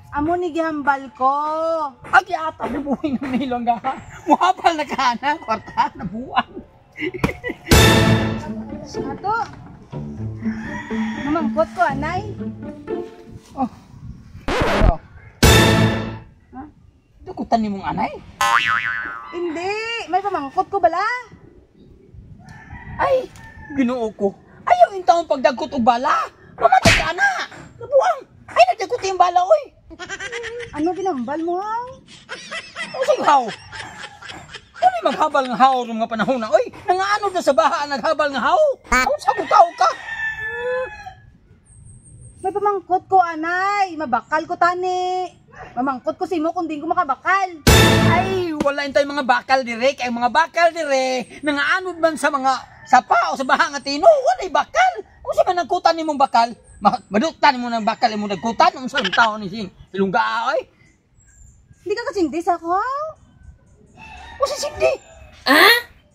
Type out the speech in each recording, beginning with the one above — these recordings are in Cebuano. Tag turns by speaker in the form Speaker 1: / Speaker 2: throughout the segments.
Speaker 1: Amo ni gihambal ko.
Speaker 2: Agi ata nabuhi ng nilong ga. Muhapal na ka na, kwarta, nabuang.
Speaker 1: Ato. Mamangkot ko, anay.
Speaker 2: Oh. Ano? Ha? Dukutan ni mong anay?
Speaker 1: Hindi, may pamangkot ko bala.
Speaker 2: Ay, Ginoo ko. Ayaw yung taong pagdagkot og bala. Mamatay ka na. Nabuang. Ay, nagdagkot yung bala, oy.
Speaker 1: Ano ginambal mo, ha?
Speaker 2: Ano sa'yo, haw? Ano yung maghabal ng haw ng mga panahon na, oy? Nangaano na sa baha ang naghabal ng haw? Ano sa butaw ka?
Speaker 1: May pamangkot ko, anay. Mabakal ko tani. Mamangkot ko simo kung di ko makabakal.
Speaker 2: Ay, wala yung tayo mga bakal dire. Kaya mga bakal dire, nangaanod man sa mga sapa o sa baha nga tino, walay bakal. Kung sa man nagkutan ni mong bakal, madutan mo ng bakal imong nagkutan, unsa man tao ni sing ilungga oy.
Speaker 1: Hindi ka kasindi sa ako, ha?
Speaker 2: O sa sindi. Ha?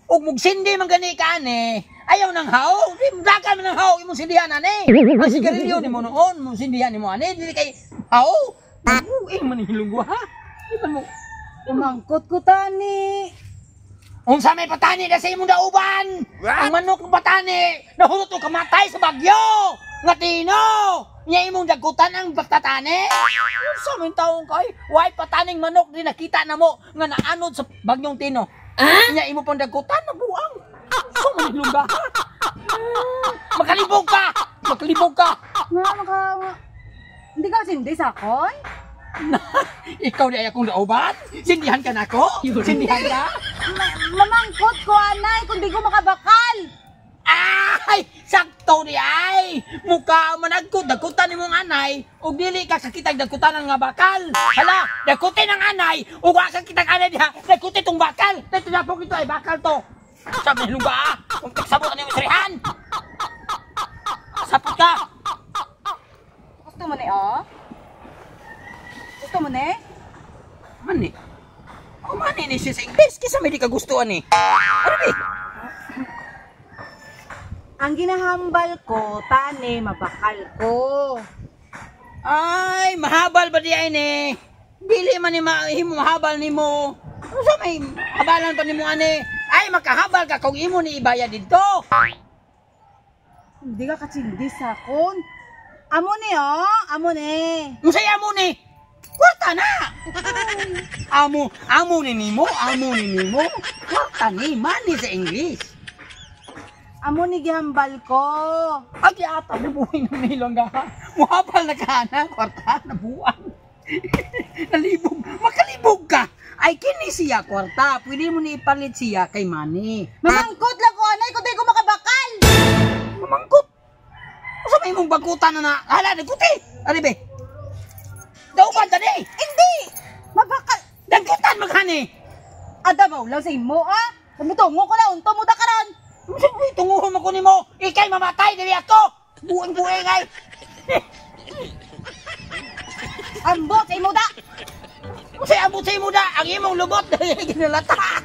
Speaker 2: Ug mug sindi man gani ka ani, ayaw nang haw, di dakan man nang haw imong sindihan ani. Ang sigarilyo nimo noon, mong sindihan nimo ani, dili kay haw. Eh man hilunggo ha. Di man mo
Speaker 1: Pamangkot ko tani.
Speaker 2: Unsa may patani na sa imong dauban? Ang manok ng patani, nahulot og kamatay sa bagyo. Nga tino, nya imong dagkutan ang pagtatani. Unsa may taong kay? Way pataning manok di nakita na mo nga naanod sa bagyong tino. Nya imo pang dagkutan nabuang. Unsa man hilungga ha? Makalibog ka! Makalibog ka!
Speaker 1: Nga, maka... Hindi ka kasindi sa akon?
Speaker 2: Ikaw di ay akong dauban? Sindihan ka na ako? Sindihan ka?
Speaker 1: Mamangkot ko, anay, kung di ko makabakal.
Speaker 2: Ay! Sakto di ay! Mukha managkot, dagkutan ni mong anay, ug dili ka kakitag dagkutanan nga bakal. Hala, dagkutin ang anay, ug wa ka kitag anay diha, dagkutin tong bakal. Dito na po ito ay bakal to. Sabi ni ba? Kung tagsabot ani mo sirihan. Sapot ka.
Speaker 1: Gusto mo ni, oh? Gusto mo ni?
Speaker 2: Mani. Oh, mani ni siya sa Ingles kaysa may di ka gustuan ni. Ano bi?
Speaker 1: Ang ginahambal ko, tani, mabakal ko.
Speaker 2: Ay, mahabal ba di ay ni? Dili man ni mahimo mahabal nimo. Ano sa may habalan pa nimo ani? Ay, makahabal ka kung imo ni ibayad didto.
Speaker 1: Hindi ka katsindi sa akon. Amo ni, oh? Amo ni.
Speaker 2: Unsay amo ni? Kwarta na. Amo, amo ni nimo, amo ni nimo. Kwarta ni money sa English.
Speaker 1: Amo ni gihambal ko.
Speaker 2: Agi ata bubuhin ng nilong ga. Muhabal na ka na, kwarta nabuang. Nalibog, makalibog ka. Ay kini siya kwarta, pwede mo ni ipalit siya kay money.
Speaker 1: Mamangkot lang ko, anay, kung di ko makabakal.
Speaker 2: Mamangkot. Unsa may imong bangkutan na na? Hala, nagkuti. Ari be. Dauban tani.
Speaker 1: Hindi! Mabakal.
Speaker 2: Dagkutan maghani.
Speaker 1: Adabaw lang sa imo, ah. Tumutungo ko na, unto mo da karon.
Speaker 2: Unsa may tunguhon mo ko nimo? Ikay mamatay dili ako. Buang-buang ay.
Speaker 1: Ambot sa imo da.
Speaker 2: Unsay ambot sa imo da? Ang imong lubot ginalata.